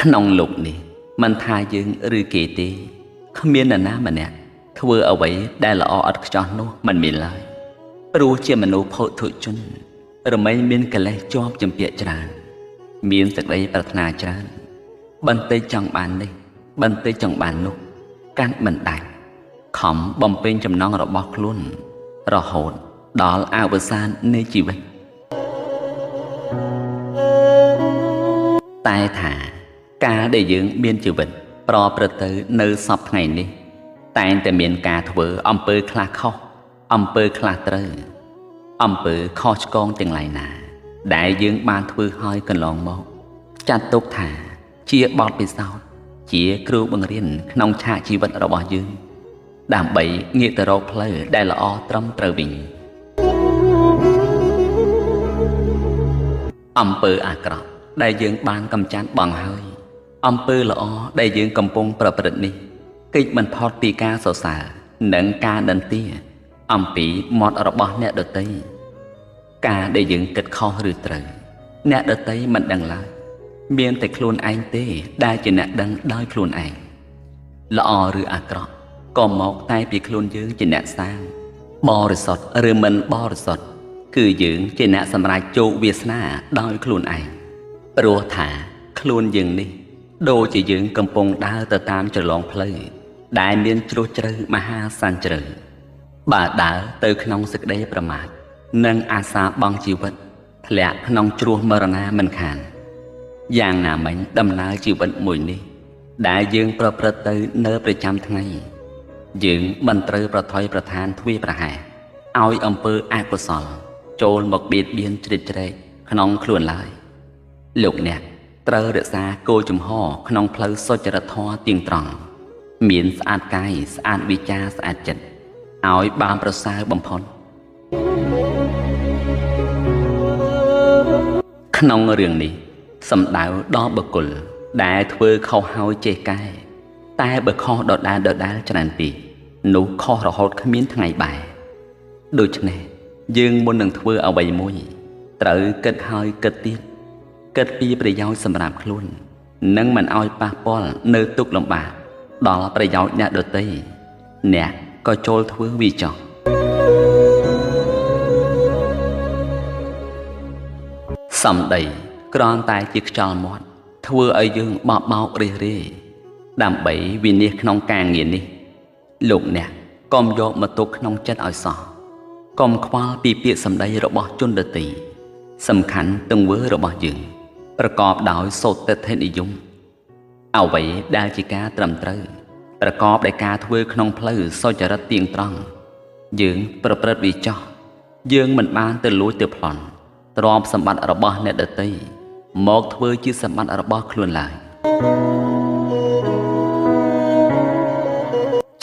ក្នុងលោកនេះមិនថាយើងឬគេទេគ្មាននរណាម្នាក់ធ្វើអ្វីដែលល្អឥតខ្ចោះនោះមិនមានឡើយព្រោះជាមនុស្សពុထုជនរមែងមានកិលេសជាប់ជំពាក់ច្រើនមានសេចក្តីប្រាថ្នាច្រើនបន្តិចចង់បាននេះបន្តិចចង់បាននោះកាន់មិនដាច់ខំបំពេញចំណងរបស់ខ្លួនរហូតដល់អវសាននៃជីវិតតែថាការដែលយើងមានជីវិតប្រព្រឹត្តទៅនៅសព្វថ្ងៃនេះតែងតែមានការធ្វើអំពើខ្លះខុសអំពើខ្លះត្រូវអំពើខុសឆ្គងទាំងឡាយណាដែលយើងបានធ្វើហើយកន្លងមកចាត់ទុកថាជាបទពិសោធន៍ជាគ្រូបង្រៀនក្នុងឆាកជីវិតរបស់យើងដើម្បីងាកទៅរកផ្លូវដែលល្អត្រឹមត្រូវវិញអំពើអាក្រក់ដែលយើងបានកម្ចាត់បងហើយអំពើល្អដែលយើងកំពុងប្រព្រឹត្តនេះគេចមិនផុតពីការសរសើរនិងការនិន្ទាអំពីមាត់របស់អ្នកដទៃការដែលយើងគិតខុសឬត្រូវអ្នកដទៃមិនដឹងឡើយមានតែខ្លួនឯងទេដែលជាអ្នកដឹងដោយខ្លួនឯងល្អឬអាក្រក់ក៏មកតែពីខ្លួនយើងជាអ្នកសាងបរិសុទ្ធឬមិនបរិសុទ្ធគឺយើងជាអ្នកសម្រេចជោគវាសនាដោយខ្លួនឯងព្រោះថាខ្លួនយើងនេះដូចជាយើងកំពុងដើរទៅតាមជ្រលងផ្លូវដែលមានជ្រោះជ្រៅមហាសានជ្រៅបើដើរទៅក្នុងសេចក្តីប្រមាទនិងអាសាបង់ជីវិតធ្លាក់ក្នុងជ្រោះមរណាមិនខានយ៉ាងណាមិញដំណើរជីវិតមួយនេះដែលយើងប្រព្រឹត្តទៅនៅប្រចាំថ្ងៃយើងមិនត្រូវប្រថុយប្រឋានទ្វាប្រហែសឲ្យអំពើអកុសលចូលមកបៀតបៀនជ្រៀតជ្រែកក្នុងខ្លួនឡើយលោកអ្នកត្រូវរក្សាគោលជំហរក្នុងផ្លូវសុចរិតធម៌ទៀងត្រង់មានស្អាតកាយស្អាតវិចារស្អាតចិត្តឲ្យបានប្រសើរបំផុតក្នុងរឿងនេះសំដៅដល់បុគ្គលដែលធ្វើខុសហើយចេះកែតែបើខុសដដែលដដែលច្រើនពេកនោះខុសរហូតគ្មានថ្ងៃបែរដូច្នេះយើងមុននឹងធ្វើអ្វីមួយត្រូវគិតហើយគិតទៀតគិតពីប្រយោជន៍សម្រាប់ខ្លួននិងមិនឲ្យប៉ះពាល់នៅទុក្ខលំបាកដល់ប្រយោជន៍អ្នកដទៃអ្នកក៏ចូលធ្វើវាចោះសម្ដីគ្រាន់តែជាខ្យល់មាត់ធ្វើឲ្យយើងបោកបោករិះរាយដើម្បីវិនិច្ឆ័យក្នុងការងារនេះលោកអ្នកកុំយកមកទុកក្នុងចិត្តឲ្យសោះកុំខ្វល់ពីពាក្យសម្ដីរបស់ជនដទៃសំខាន់ទង្វើរបស់យើងប្រកបដោយសូត្រទិដ្ឋិនិយមអ្វីដែលជាការត្រឹមត្រូវប្រកបដោយការធ្វើក្នុងផ្លូវសុចរិតទៀងត្រង់យើងប្រព្រឹត្តវាចោះយើងមិនបានទៅលួចទៅប្លន់ទ្រព្យសម្បត្តិរបស់អ្នកដទៃមកធ្វើជាសម្បត្តិរបស់ខ្លួនឡើយ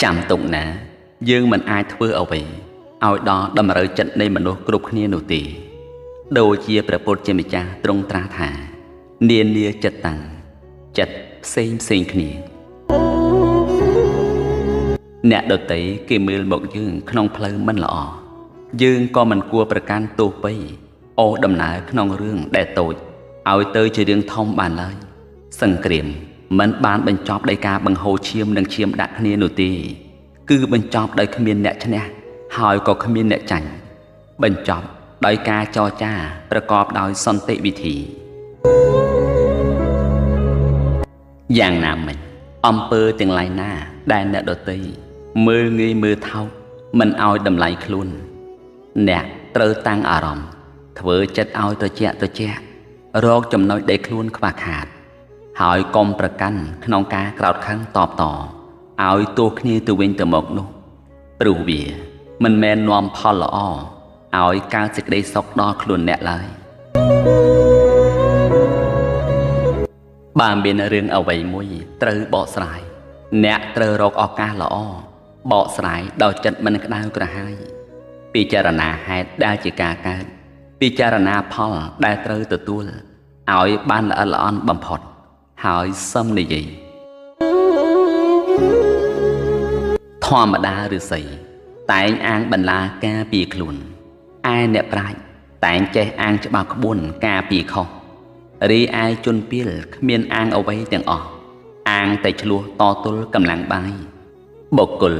ចាំទុកណាយើងមិនអាចធ្វើអ្វីឲ្យដល់តម្រូវចិត្តនៃមនុស្សគ្រប់គ្នានោះទេដូចជាព្រះពុទ្ធជាម្ចាស់ទ្រង់ត្រាស់ថានានាចិត្តតាំងចិត្តផ្សេងផ្សេងគ្នាអ្នកដទៃគេមើលមកយើងក្នុងផ្លូវមិនល្អយើងក៏មិនគួរប្រកាន់ទោសពៃអូសដំណើរក្នុងរឿងដែលតូចឲ្យទៅជារឿងធំបានឡើយសង្គ្រាមមិនបានបញ្ចប់ដោយការបង្ហូរឈាមនិងឈាមដាក់គ្នានោះទេគឺបញ្ចប់ដោយគ្មានអ្នកឈ្នះហើយក៏គ្មានអ្នកចាញ់បញ្ចប់ដោយការចរចាប្រកបដោយសន្តិវិធីយ៉ាងណាមិញអំពើទាំងឡាយណាដែលអ្នកដទៃមើលងាយមើលថោកមិនឲ្យតម្លៃខ្លួនអ្នកត្រូវតាំងអារម្មណ៍ធ្វើចិត្តឲ្យត្រជាក់ត្រជាក់រកចំណុចដែលខ្លួនខ្វះខាតហើយកុំប្រកាន់ក្នុងការក្រោតខឹងតបតឲ្យទោសគ្នាទៅវិញទៅមកនោះព្រោះវាមិនមែននាំផលល្អឲ្យកើតសេចក្តីសុខដល់ខ្លួនអ្នកឡើយបើមានរឿងអ្វីមួយត្រូវបកស្រាយអ្នកត្រូវរកឱកាសល្អបកស្រាយដោយចិត្តមិនក្តៅក្រហាយពិចារណាហេតុដែលជាការកើតពិចារណាផលដែលត្រូវទទួលឲ្យបានល្អិតល្អន់បំផុតហើយសឹមនិយាយធម្មតាឫស្សីតែងអាងបន្លាការពារខ្លួនឯអ្នកប្រាជ្ញតែងចេះអាងច្បាប់ក្បួនការពារខុស រីឯជនពីលគ្មានអាងអ្វីទាំងអស់អាងតែឆ្លោះតទល់កម្លាំងបាយបុគ្គល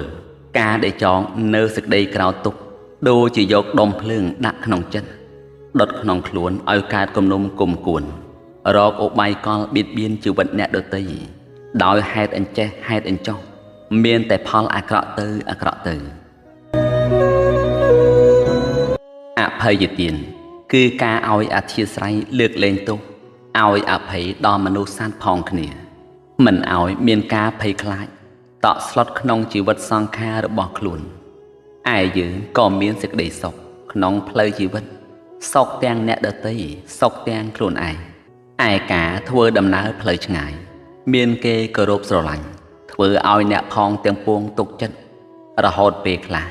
ការដែលចងនៅសេចក្តីក្រោធទុកដូចជាយកដុំភ្លើងដាក់ក្នុងចិត្តដុតក្នុងខ្លួនឲ្យកើតគំនុំគុំគួនរកឧបាយកលបៀតបៀនជីវិតអ្នកដទៃដោយហេតុអញ្ចេះហេតុអញ្ចោះមានតែផលអាក្រក់ទៅអាក្រក់ទៅអភ័យទានគឺការឲ្យអធិស្ឋានលើកលែងទោសឲ្យអភ័យដល់មនុស្សសត្វផងគ្នាមិនឲ្យមានការភ័យខ្លាចតក់ស្លុតក្នុងជីវិតសង្ខាររបស់ខ្លួនឯយើងក៏មានសេចក្តីសុខក្នុងផ្លូវជីវិតសុខទាំងអ្នកដទៃសុខទាំងខ្លួនឯងឯការធ្វើដំណើរផ្លូវឆ្ងាយមានគេគោរពស្រឡាញ់ធ្វើឲ្យអ្នកផងទាំងពួងទុកចិត្តរហូតពេលខ្លះ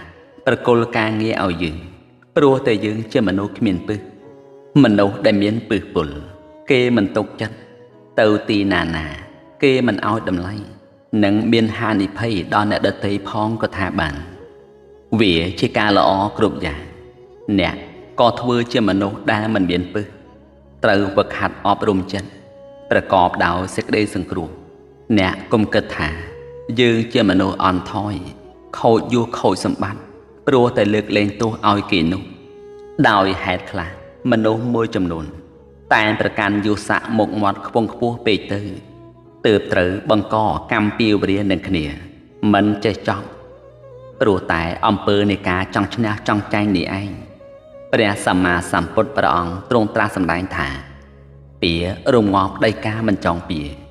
ប្រគល់ការងារឲ្យយើងព្រោះតែយើងជាមនុស្សគ្មានពឹសមនុស្សដែលមានពឹសពុលគេមិនទុកចិត្តទៅទីណាណាគេមិនឲ្យតម្លៃនិងមានហានិភ័យដល់អ្នកដទៃផងក៏ថាបានវាជាការល្អគ្រប់យ៉ាងអ្នកក៏ធ្វើជាមនុស្សដែលមិនមានពឹសត្រូវវឹកហាត់អប់រំចិត្តប្រកបដោយសេចក្តីសង្គ្រោះអ្នកកុំគិតថាយើងជាមនុស្សអន់ថយខូចយោខូចសម្បត្តិព្រោះតែលើកលែងទោសឲ្យគេនោះដោយហេតុខ្លះមនុស្សមួយចំនួនតែប្រកាន់យុស័កមុខមាត់ខ្ពង់ខ្ពស់ពេកទៅទើបត្រូវបង្កកម្មពីវរានឹងគ្នាមិនចេះចប់ព្រោះតែអំពើនៃការចង់ឈ្នះចង់ចាញ់នេះឯងព្រះសម្មាសម្ពុទ្ធព្រះអង្គទ្រង់ត្រាស់សម្ដែងថាពៀរងាប់ដីកាមិនចង់ពៀ